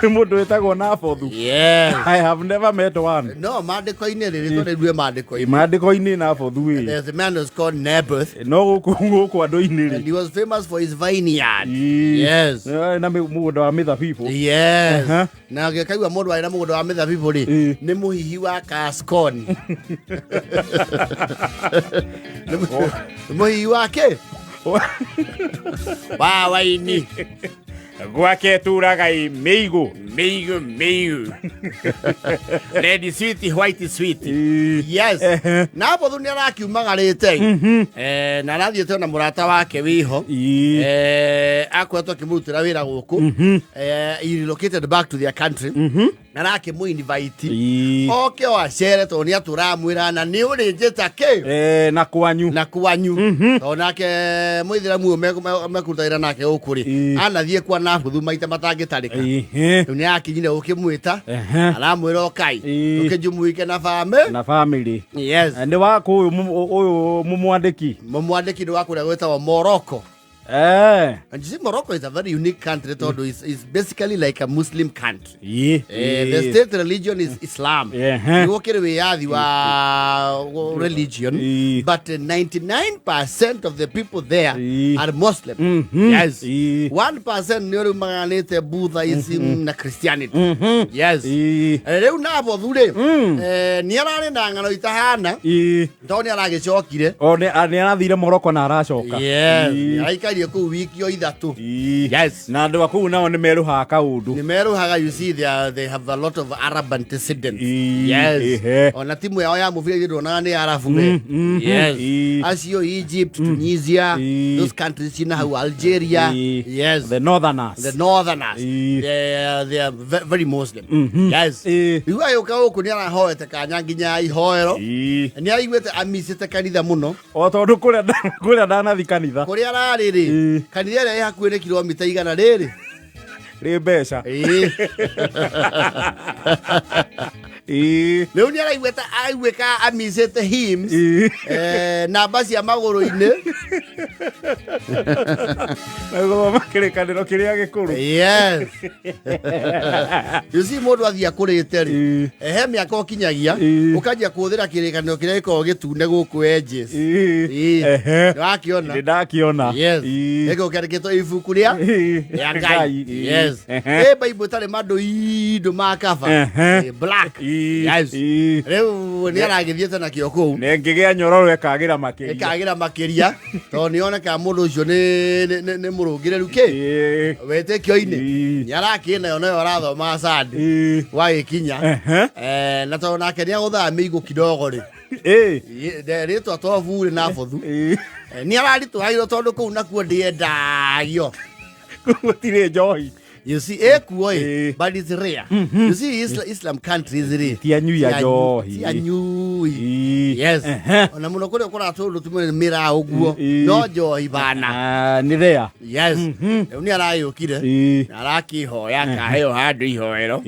Mũndũ wĩtagwo Nabothu. Yes. I have never met one. No, maandĩko-inĩ rĩ, rĩtwa rĩu rĩ maandĩko-inĩ. Maandĩko-inĩ Nabothu ĩ. There's a man who's called Naboth, No gũkũ andũ-inĩ rĩ. and he was famous for his vineyard. Ĩ. Yes. Na mũgũnda wa mĩthabibũ. Yes. Aha. Na ngĩkaigua mũndũ warĩ na mũgũnda wa mĩthabibũ rĩ, Ĩ. nĩ mũhihi wa Kaskoni. Nĩ mũhihi wa kĩ? Wa waini. Gwake turaga mĩigũ. Mĩigũ, mĩigũ. Red sweet, white sweet. Ĩ. Yes. Ehe. Nabothu nĩ arakiumagarĩte. Na arathiĩte na mũrata wake wĩho. Ĩ. Akoretwo akĩmũrutĩra wĩra gũkũ. He relocated back to their country. Na arakĩmũ invite Ĩ. oke o acere tondũ nĩ atũramwĩra na nĩ ũrĩnjĩta kĩ Na kwanyu. Na kwanyu, tondũ nake mũithĩramu ũyũ mekũruta wĩra nake gũkũ rĩ, anathiĩ kwa Nabuthu maita matangĩtarĩka. Rĩu nĩ akinyire gũkĩmwĩta, aramwĩra ũkai tũkĩjumuike na bamĩ Na family. Yes. Nĩ waku ũyũ ũyũ mũmwandĩki. Mũmwandĩki nĩ wa kũrĩa gwĩtagwo Morocco. And you see, Morocco is a very unique country tondũ is basically like a Muslim country. The state religion is Islam. Nĩguo kĩrĩ wĩyathi wa religion, but 99% of the people there are Muslim. Yes. 1% nĩ rĩu maganĩte Buddhism na Christianity. Yes. Rĩu Nabothu rĩ, nĩ ararĩ na ng'ano itahana tondũ nĩ aragĩcokire. O nĩ arathire Morocco na aracoka. Yes. Nĩ araikarie kũu wiki o 3. Yes. Na andũ a kũu nao nĩ merũhaga kaũndũ. Nĩ merũhaga, you see, they have a lot of Arab antecedents. Yes. Ona timu yao ya mũbira ithuĩ nduonaga nĩ Arabu we. Yes. Acio Egypt, Tunisia, those countries cina hau, Algeria. Yes. The northerners. The northerners. They are very Muslim. Yes. Rĩu agĩũka gũkũ nĩ arahoete kanya nginya ihoero. Nĩ araiguĩte amicĩte kanitha mũno. O tondũ kũrĩa ndanathi kanitha. Kũrĩa ararĩ rĩ, kanitha ĩrĩa ĩ hakuhĩ nĩ kilomita 100 rĩrĩ. Rĩ mbeca. Rĩu nĩ araiguĩte aiguĩka amicĩte hymns, namba cia magũrũ-inĩ. Na gũthoma kĩrĩkanĩro kĩrĩa gĩkũrũ. Yes. You see, mũndũ athiĩ akũrĩte rĩ, he mĩaka ũkinyagia ũkanjia kũhũthĩra kĩrĩkanĩro kĩrĩa gĩkoragwo gĩtune gũkũ edges. Nĩwakĩona? Nĩ ndakĩona. Yes. Gĩkoragwo kĩandĩkĩtwo ibuku rĩa rĩa Ngai. Yes. Ĩ Bible ĩtarĩ mandũ indo ma cover. Black. Yes. Rĩu nĩ aragĩthiĩte nakĩo kũu. Na ĩngĩgĩa nyororo ĩkagĩra makĩria. Ĩkagĩra makĩria tondũ nĩ oneka mũndũ ũcio nĩ mũrũngĩrĩru kĩ wĩtĩkio-inĩ. Nĩ arakĩ nayo nayo arathoma Sunday gwagĩkinya. Na tondũ nake nĩ agũthaga mĩigũ kidogo rĩ, rĩtwa to burĩ na bothu. Nĩ araritũhagĩrwo tondũ kũu nakuo ndĩendagio. Gũtirĩ njohi. You see, ĩkuo ĩ, but it's rare. You see, Islam countries rĩ, Ti anyui a njohi. Ti anyui. Yes. Ona mũno kũrĩa kũratũrwo tumwe mĩraa ũguo. No njohi bana. Ah, nĩ rare. Yes. Rĩu nĩ aragĩũkire. Na arakĩhoya akaheo handũ ihoero.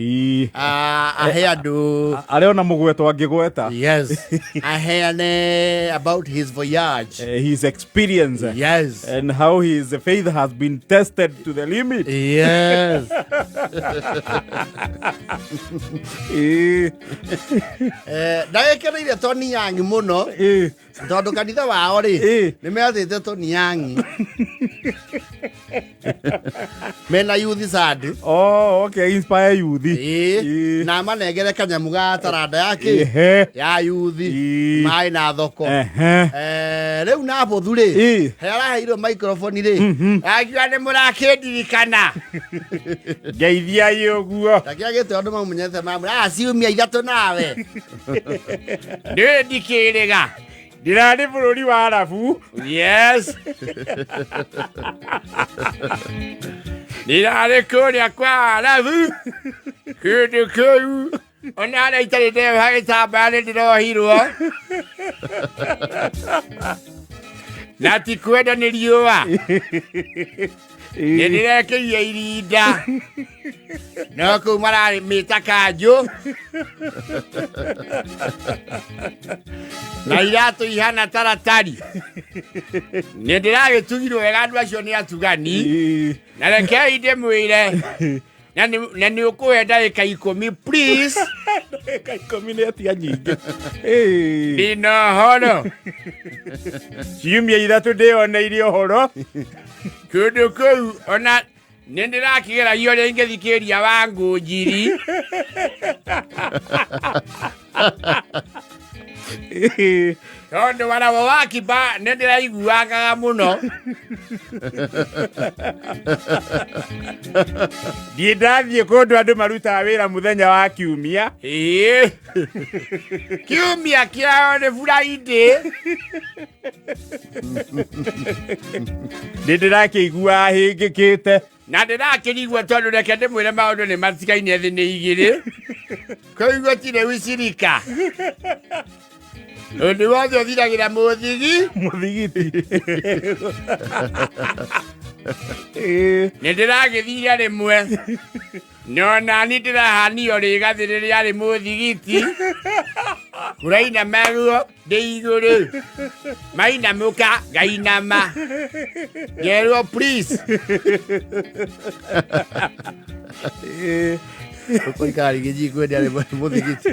Ah, ahe andũ. Arĩ ona mũgweto angĩgweta. Yes. Aheane about his voyage. His experience. Yes. And how his faith has been tested to the limit. Yes. Ndagĩkeneire Tony Yang mũno tondũ kanitha wao rĩ, nĩ metĩte Tony Yang mena youth Sunday. Oh, okay, inspire youth. Na manengere kanyamu ga taranda ya kĩ ya youth maĩ na thoko. Rĩu na bũthu rĩ, he araheirwo microphone rĩ, akiuga nĩ mũrakĩndirikana. Ngeithiai ũguo. Ndakiagĩte andũ mamunyete mamwĩra, "Ah, ciumia 3 nawe ndĩ ndikĩrĩga." Ndĩrarĩ bũrũri wa Arabu. Yes. Ndĩrarĩ kũrĩa kwa Arabu kĩndũ kĩu ona arĩa itarĩ ndeha gĩtambaya nĩ ndĩrohirwo na ti kwenda nĩ riũa. Nĩ ndĩrekĩire irinda no kũu mararĩmĩta kanjũ na iratũ ihana taratari. Nĩ ndĩragĩtugirwo wega, andũ acio nĩ atugani. Na rekei ndĩmwĩre, na nĩ ũkũhe ndagĩka 10, please. Ndagĩka 10 nĩ atia nyingĩ. Ndĩna ũhoro. Ciumia 3 ndĩoneire ũhoro. Kũndũ kũu ona nĩ ndĩrakĩgeragia ũrĩa ingĩthikĩria wa ngũnjiri. Tondũ warawo wa kiba nĩ ndĩraiguangaga mũno. Ndiĩ ndathiĩ kũndũ andũ marutaga wĩra mũthenya wa kiumia. Ĩĩ. Kiumia kĩao nĩ Friday. Nĩ ndĩrakĩiguaga hĩngĩkĩte. Na ndĩrakĩrigwo tondũ reke ndĩmwĩre maũndũ nĩ matigaine thĩ nĩ igĩrĩ. Kũu gũtirĩ ucirika. Ũndũ wothe ũthiragĩra mũthigi. Mũthigiti. Nĩ ndĩragĩthire rĩmwe. No nani ndĩrahanio rĩgathĩ rĩrĩa rĩ mũthigiti. Kũrainamagwo ndĩ igũrũ. Mainamũka ngainama. Ngerwo please. Ũkũikara rĩngĩ njikwende arĩ mũthigiti.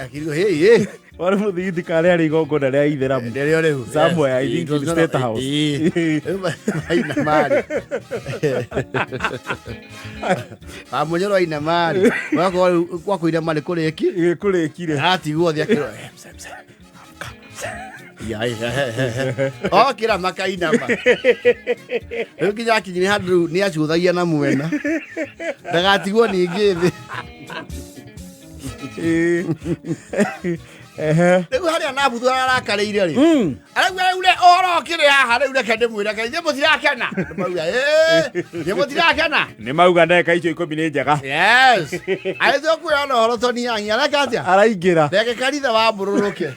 Akirwo hey hey. Warĩ mũthigiti karĩa arĩ igongona rĩa Itheramu. Rĩrĩa rĩu. Somewhere, I think in State House. Mainamari. Amunyoro ainamari. Wakorwo kwa kũinama nĩ kũrĩki. Kũrĩkire. Atigwo thĩ akĩrwo. Okĩra makainama. Rĩu nginya akinyire handũ rĩu nĩ acũthagia na mwena. Ndagatigwo ningĩ thĩ. Rĩu harĩa Nabuthu ararakarĩire rĩ. Arauga rĩu rĩ ũhoro ũkĩrĩ haha rĩu reke ndĩmwĩre kaĩ inyuĩ mũtirakena. Mauga ĩĩ inyuĩ mũtirakena. Nĩ mauga ndagĩka icio 10 nĩ njega. Yes. Agĩtua kwĩona ũhoro Tony Young areka atĩa? Araingĩra. Reke kanitha wambũrũrũke.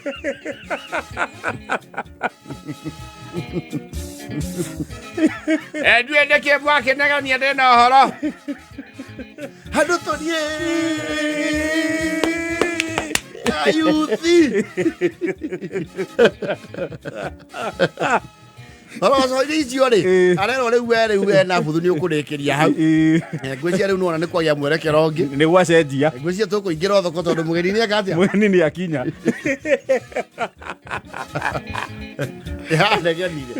Ndiũĩ nĩkĩ mwakĩnegenia ndĩna ũhoro. Handũ tũthiĩ ayuthi. Oroco-inĩ icio rĩ, arerwo rĩu we rĩu we Nabuthu nĩ ũkũrĩkĩria hau. Ngwĩciria rĩu nĩwona nĩ kwagĩa mwerekero ũngĩ. Nĩ gwacenjia. Ngwĩciria tũkũingĩra thoko tondũ mũgeni nĩ eka atĩa? Mũgeni nĩ akinya. Yanegenire.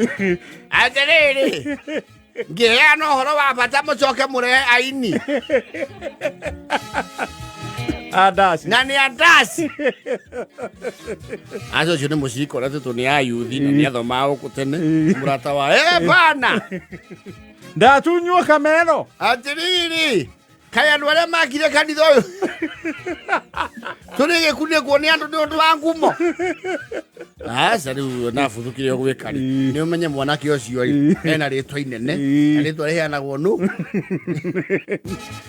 Atĩrĩrĩ, ngĩheana ũhoro wa bata mũcoke mũrehe aini. Andasi. Na nĩ andasi. Acio ũcio nĩ mũcikora tũtũ nĩ ayuthi na nĩ athomaga gũkũ tene. Mũrata wa bana. Ndatunywo kamero. Atĩrĩrĩ, kaĩ andũ arĩa makire kanitha ũyũ tũrĩ gĩkunĩkwo nĩ andũ nĩ ũndũ wa ngumo. Aca rĩu nabuthũkire gwĩka rĩ, nĩ ũmenye mwanake ũcio rĩ, ena rĩtwa inene, na rĩtwa rĩheanagwo nũ.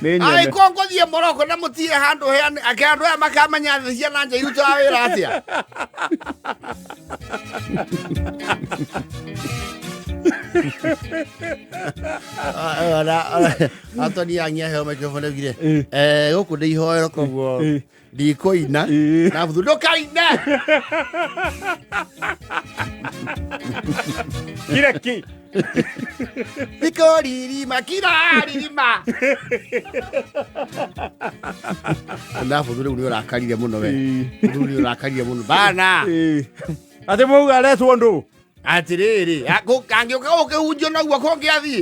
Nĩ nyene. Angĩkorwo ngũthiĩ Morocco na mũtige handũ heane, ake andũ aya makamenya thĩ ciana nja irutaga wĩra atĩa. Anthony Young aheo microphone augire, gũkũ ndĩ ihoero koguo ndikũina. Nabuthu ndũkaine. Kira ki. Ndikũririma kiraririma. Nabuthu rĩu nĩ ũrakarire mũno we. Rĩu nĩ ũrakarire mũno. Bana. Atĩ mwauga aretwo ndũ. Atĩrĩrĩ, angĩũka gũkĩhunjio noguo kũngĩathiĩ.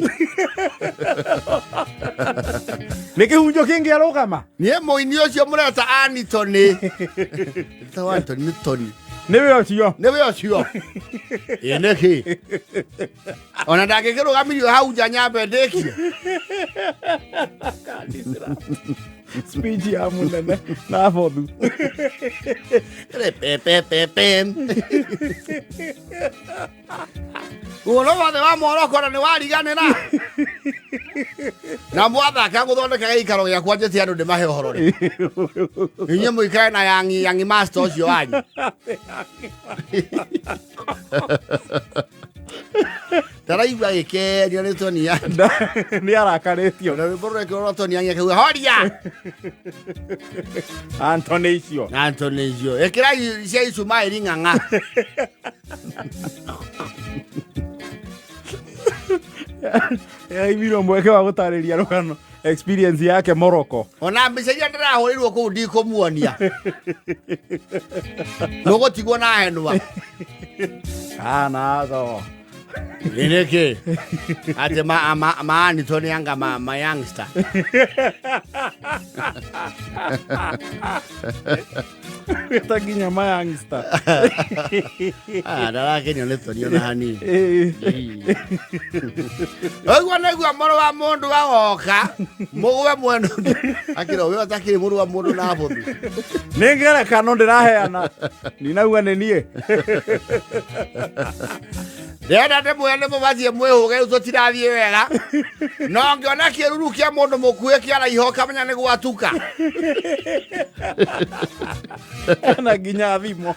Nĩ kĩhunjio kĩngĩ arũgama. Niĩ mũini ũcio mũreta Anthony. Ta wa Anthony nĩ Tony. Nĩwe ũcio. Nĩwe ũcio. Ĩ nĩkĩ? Ona ndangĩkĩrũgamirio hau nja nyambe ndĩkie. Speech ya mũnene na bothu. Pepepepe. Ũhoro wothe wa Morocco na nĩ wariganĩra. Na mwathaka gũthondeka gĩikaro gĩakwa njĩte andũ ndĩmahe ũhoro rĩ. Inyuĩ mũikare na yangi yangi master ũcio wanyu. Ndaraigua gĩkenio nĩ Tony Young. Nĩ arakarĩtio. Na rwĩmbo rwekĩrwo rwa Tony Young akauga horia. Anthony icio. Anthony icio. Ĩkĩra cia Ishumaeli ng'ang'a. Yaiguirwo mweke wa gũtarĩria rũgano experience yake Morocco. Ona mbica iria ndĩrahũrĩirwo kũu ndikũmuonia. Mũgũtigwo na henwa. Kana tho. Nĩkĩ? Atĩ ma Anthony anga ma youngster. Ta nginya ma youngster. Ah, ndarakenio nĩ Tony ona hanini. Ũguo nĩguo mũrũ wa mũndũ agoka mũgwe mwena ũngĩ. Akĩra ũyũ atakĩrĩ mũrũ wa mũndũ na bũthi. Nĩ ngerekano ndĩraheana. Ndinauga nĩ niĩ. Ndĩrenda ndĩmwĩre nĩ mũbatiĩ mwĩhũge rĩu tũtirathiĩ wega. No ngĩona kĩruru kĩa mũndũ mũkuĩ kĩaraiha ũkamenya nĩ gwatuka. Na nginya thimũ.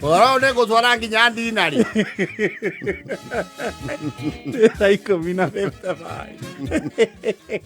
Ũhoro ũyũ nĩ ngũtwara nginya ndinarĩ. Thaa 10 na 55.